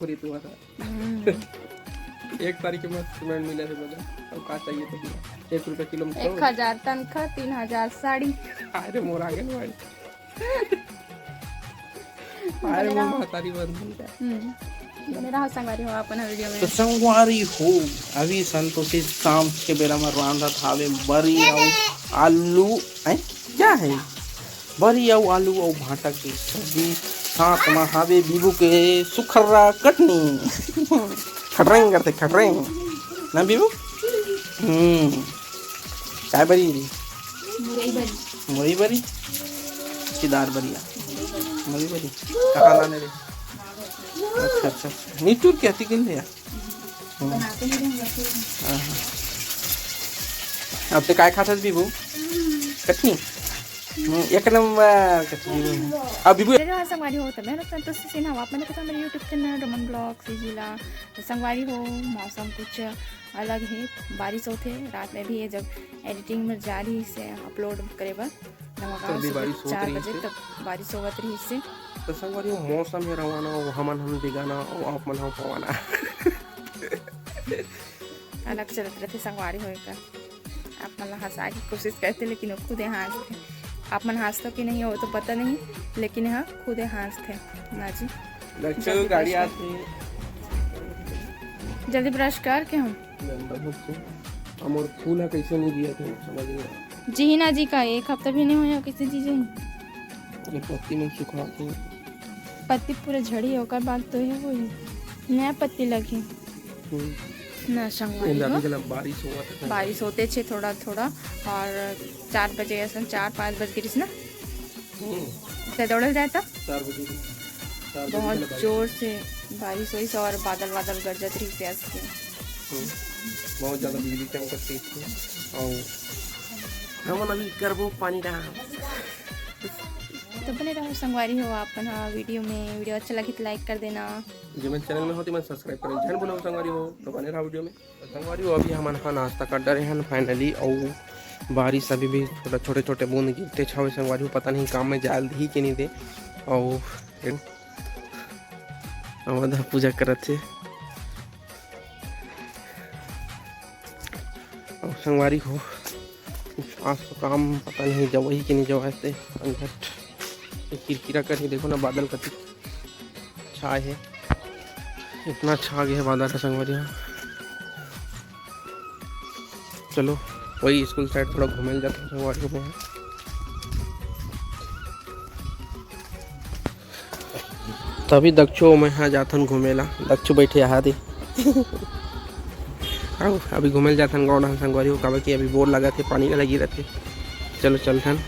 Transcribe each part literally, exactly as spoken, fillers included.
पूरी तुम्हारा। हम्म। एक तारीख के मस्त पेमेंट मिले थे बोला, अब का चाहिए तो बोला। एक रुपया किलो में एक हजार तनखा, तीन हजार साड़ी। अरे मोर आंगनबाड़ी। अरे बने मोर रहो। महतारी बंधन का। हम्म। बने रहो संगवारी हो अपन वीडियो में। तो संगवारी हो, अभी संतोषी शाम के बेरा में रांधत हावे बरी अउ आलू, हैं? क्या है? बरी अउ आलू अउ भांटा के सब्जी, साथ म हावे बीबू के सुखर्रा कटनी। खटरेंग करथे, खटरेंग। ना बीबू? हम्म। काय बरी री? मुरई बरी। मुरई बरी? कि दार बरिया? मुरई बरी। कहाँ लाने रे? अच्छा, अच्छा, अच्छा। निचुर के हती किन ले यार? हम्म। बनाते ही रहेंगे। हाँ, हाँ। अब ते काय खाथस बीबू? कटनी? हम्म, एक नंबर कटनी। अब बीबू। जय जोहार संगवारी हो, तो मैं संतोषी सिन्हा, आप मन के साथ मेरे YouTube चैनल रोमन ब्लॉग्स जिला। तो संगवारी हो, मौसम कुछ अलग है, बारिश होथे। रात में भी ये जब एडिटिंग में जा रही से अपलोड करे बर, नवा गाँव तभी से बारिश होत चार रहिस बजे से। तक बारिश होवत रहिस से। तो संगवारी हो, मौसम हे रवाना, वो हमन हम बेगाना, वो आप मन हम पवाना। अलग चलत रहथे संगवारी हो एकर। आप मन ला हंसाए के कोशिश करथे, लेकिन वो खुदे हाँसथे। आप मन हाँसथो कि नहीं, वो तो पता नहीं, लेकिन हाँ, खुदे हाँसथे। ना जी। लक्ष्य जल्दी गाड़ी brush कर। आथे। जल्दी ब्रश कर के हम। गंदा मुख से। हमर फूल ह कइसे नहीं दिया थे, समझ नहीं आया। जी ना जी का, एक हफ्ता भी नहीं होया, कैसे जी जी? ये पत्ती मन सुखा के। पत्ती पूरा झड़ी, ओकर बाद तो ये होही। नया पत्ती लगी। हम्म। ना संगवारी हो। बारिश हुआ था। बारिश होते छे थोड़ा थोड़ा, और चार बजे असन, चार पाँच बज गिरिस ना। हम्म। ते दौड़ल जाए तो? चार बजे के, चार बजे बहुत के लगा। जोर से बारिश होइस और बादल वादल गरजत रहिस के। हम्म। बहुत ज्यादा बिजली चमकत रहिस के। और हमन अभी करबो पानी डांस। तो बने रहो संगवारी हो आप मन ह वीडियो में। वीडियो अच्छा लगी तो लाइक कर देना। जो मन चैनल में हो ते मन सब्सक्राइब करे झन भूलो संगवारी हो। तो बने रहो वीडियो में। तो संगवारी हो, अभी हमन ह नाश्ता कर डरे हन finally, अउ बारिश अभी भी थोड़ा छोटे-छोटे बूंद गिरते छावे संगवारी हो, पता नहीं काम में जाए ल दिही कि नहीं दे। अउ अवध पूजा करत हे। अउ संगवारी हो, आज तो काम पता नहीं जवही कि नहीं जवाए ते अंधट किरकिरा करही। देखो ना बादल कति छाए हे, इतना छा गे हे बादल ह संगवारी हो। चलो वही स्कूल साइड थोड़ा घूमे ल जाते हैं संगवारी हो। तभी दक्षो मैं हा जाथन घूमे ला, दक्षो बैठे आहा दे। आओ अभी घूमे ल जाथन गाँव डहन संगवारी हो, काबर कि अभी बोर लगा थे, पानी लगी रहते। चलो चलथन।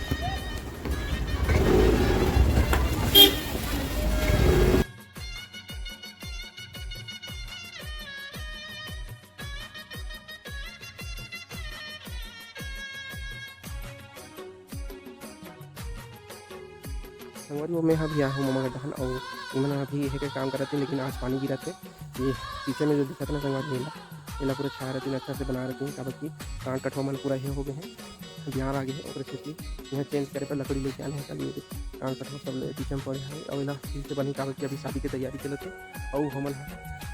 संगवारी हो, मैं हा भी आया हूँ ममा के डहन, अउ इमन अभी यही के काम करत हे, लेकिन आज पानी गिरत हे। ये पीछे में जो दिखत ना संगवारी, एला, एला पूरा छाया रहती, अच्छा से बना रहती, काबर कि कांट कठवा मन पूरा हे हो गए हैं, बियार आ गए हैं, ओकरे सेती यहाँ चेंज करे पर लकड़ी लेके आने हैं। कल ये कांट कठवा सब ले पीछे में पड़े हैं, अउ एला फिर से बनी, काबर कि अभी शादी की तैयारी चलत है, अउ हमन ह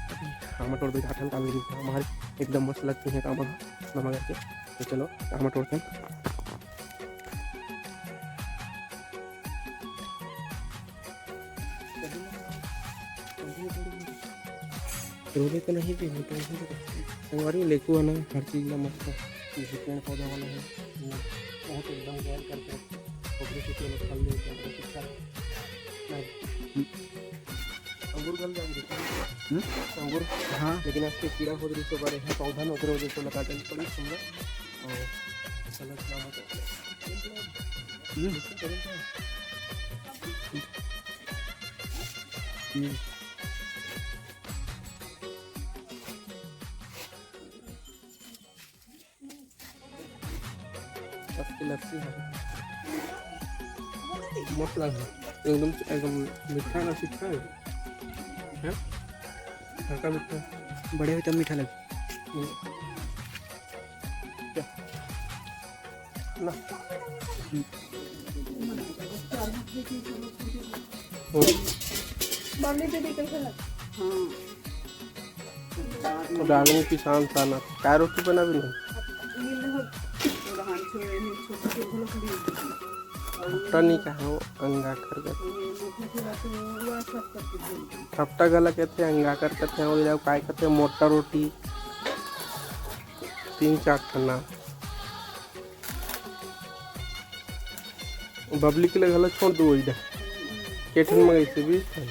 अभी आमा टोर बैठाथन, काबर कि हमारे एकदम मस्त लगते हैं कामा ममा करके। तो चलो आमा टोरथन। रोले तो नहीं भी होता है। संगवारी लेकू है ना, हर चीज ना मस्त है। जैसे पेड़ पौधा वाला है, वो बहुत एकदम गैर करके ओकरे से पेड़ फल दे, ओकरे से अच्छा है। अंगूर गल जाएंगे। हम्म? अंगूर। हाँ। लेकिन आज के कीड़ा हो रही तो बड़े हैं पौधा में, ओकरे वजह से लगा देंगे, बड़ी सुंदर। और चलो, इतना मजा। हम्म। हम्म। बस की लस्सी है, मस्त लग रहा है, एकदम, एकदम मीठा ना, तीखा है, हैं? हल्का मीठा। बड़े हुए तब मीठा लगे। हम्म। क्या? ना। हम्म। और? बबली दीदी कैसे लगा? हाँ। रागनी पिसान साना। काय रोटी बनाबे नहीं? खट्टा नहीं कहा, अंगा कर दे। खट्टा गला कहते, अंगा कर कहते, और जाओ काय कहते, मोटा रोटी। तीन चार ठन्ना। बबली के लिए घला छोड़ दो इधर। के ठन मंगाइसे बीस ठन।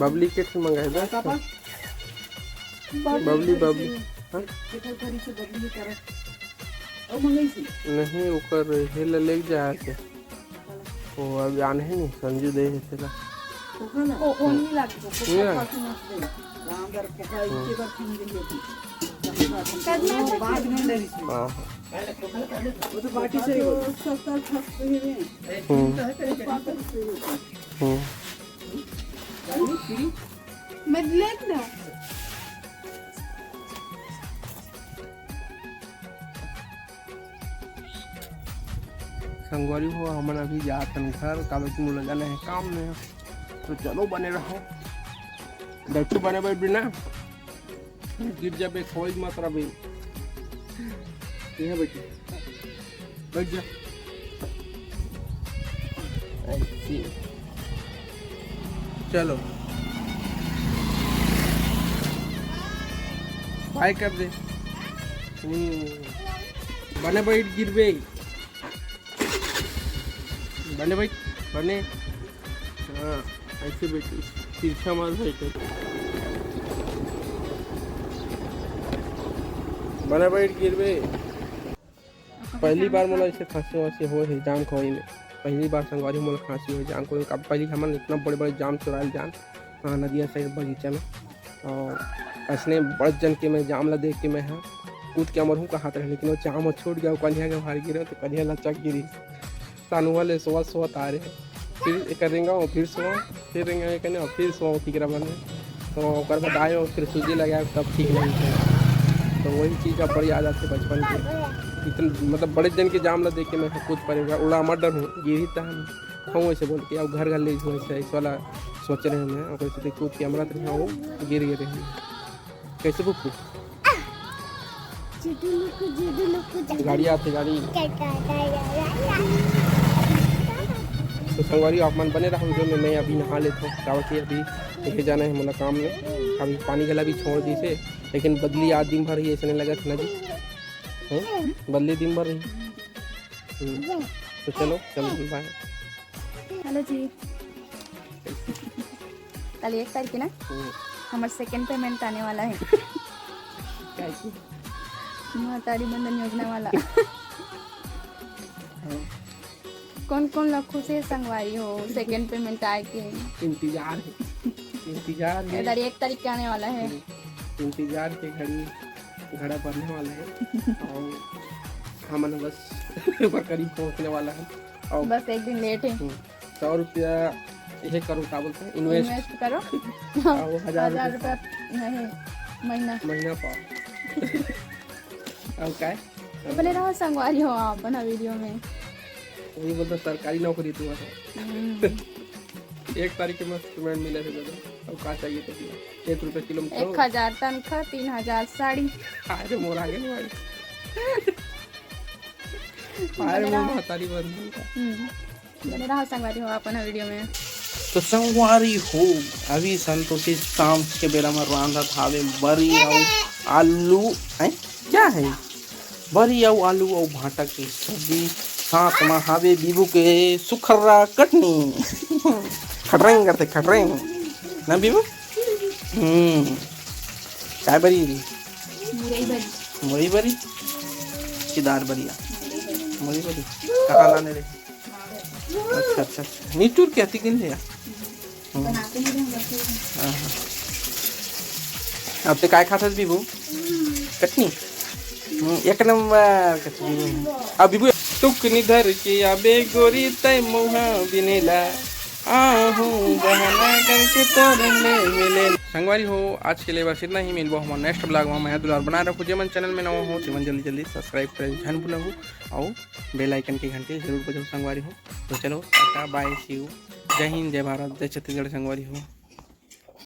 बबली के ठन मंगाए दस ठन। बबली, बबली। हाँ? नहीं, ओकर हेला लेके जा के। ओ, अब आने ही नहीं, संजू दे हे तेला। ओ, ओ नहीं लागत, नहीं लागत। हाँ, हाँ। हम्म। हम्म। संगवारी हो, हमन अभी जात हन घर, काबर कि मोला जाना हे काम में। तो चलो बने रहो, दक्षु बने बैठ बिना। गिर जाबे, खोज मत रबे। ये बैठ, बैठ जा। ऐसे। चलो। बाय कर दे। हम्म। बने बैठ गिरबे। बने बैठ, बने। हाँ, ऐसे बैठ, तिरछा मार बैठ। बने बैठ गिरबे। पहली बार मोला ऐसे खांसी वांसी होए हे जाम खवई में। पहली बार संगवारी मोला खांसी होए जाम खवई में। अब पहली हमन इतना बड़े बड़े जाम चुराए जान, हाँ, नदिया साइड बगीचा में। और ऐसने बड़ जन के मैं जाम ला देख के मैं हा कूद के मरहूँ कहत रहे, लेकिन वो जाम ह छूट गया, कनिहा के भार गिरे तो कनिहा लचक गिरी। सानुआ ले सोवत सोवत आ रहे, फिर एक रेंगा हो, फिर सोवा, फिर रेंगा एक ने, और फिर सोवा, ठीक रहा बने। तो ओकर बाद आए हो, फिर सूजी लगाए, तब ठीक नहीं थे। तो वही चीज़ अब बड़ी याद आती बचपन की। इतन-, मतलब बड़े जन के जाम ला देख के मैं कूद पड़ेगा, उड़ा मत डर हूँ, गिरी तहन। हम वैसे बोल के अब घर घर ले जो है ऐसे वाला सोच रहे हैं, ओकर सेती कूद के अमरत रहे, वो गिर गए रहे। कैसे पुप्पू? गाड़ी आते, गाड़ी। तो संगवारी, आप मन बने रहो वीडियो में। मैं अभी नहा लेता हूँ, काबर कि अभी देखे जाना है मोला काम में। अभी पानी गला भी छोड़ दी से, लेकिन बदली आज दिन भर ही ऐसे नहीं लगा था ना जी। हम्म? बदली दिन भर रही। हम्म। तो चलो, चलो, बाय। हेलो जी, कल एक तारीख है ना, हम्म। हमार सेकंड पेमेंट आने वाला है। महतारी बंधन योजना वाला। हाँ। कौन कौन लोग खुश है संगवारी हो सेकंड पेमेंट आए के? इंतजार है, इंतजार है। इधर एक तारीख के आने वाला है। हम्म। इंतजार के घड़ी घड़ा भरने वाला है। और हमन बस ओकर करीब पहुंचने वाला है। और बस एक दिन लेट है। हम्म, सौ रुपया ये करो, क्या बोलते हैं, इन्वेस्ट। इन्वेस्ट करो। और हजार हजार रुपया। रुपया नहीं, महीना। महीना पाओ। और क्या है? बने रहो संगवारी हो आप ना वीडियो में। वही बोलते, सरकारी नौकरी तुम्हारा। हम्म। एक तारीख के मस्त पेमेंट मिले थे दादा, अब का चाहिए तो दिया। एक रुपये किलो में एक हजार तनखा, तीन हजार साड़ी। अरे मोर आगे नहीं भाई। अरे मोर महतारी बंधन का। हम्म। बने रहो संगवारी हो अपन वीडियो में। तो संगवारी हो, अभी संतोषी शाम के बेरा में रांधत हावे बरी अउ आलू, हैं? क्या है? बरी अउ आलू अउ भांटा के सब्जी, साथ म हावे बीबू के सुखर्रा कटनी। खटरेंग करथे, खटरेंग। ना बीबू? हम्म। काय बरी? मुरई बरी। मुरई बरी? कि दार बरिया? मुरई बरी। कहाँ लाने रे? अच्छा, अच्छा, अच्छा। निचुर के अति गिन ले यार। हम्म। हाँ, हाँ। अब ते काय खाथस बीबू? कटनी? हम्म, एक नंबर कटनी। अब बीबू, टुकनी धर के आबे गोरी तै मौहा बिनेला। आहू बहाना करके तोर ले मिले। संगवारी हो, आज के लिए बस इतना ही। मिलबो हमर नेक्स्ट ब्लॉग में। मया दुलार बनाए रखो। जे मन चैनल में नवा हो, ते मन जल्दी जल्दी सब्सक्राइब करे झन भूलहू, अउ बेल आइकन के घंटी जरूर बजाओ संगवारी हो। तो चलो, टाटा, बाय, सी यू। जय हिंद, जय भारत, जय छत्तीसगढ़ संगवारी हो।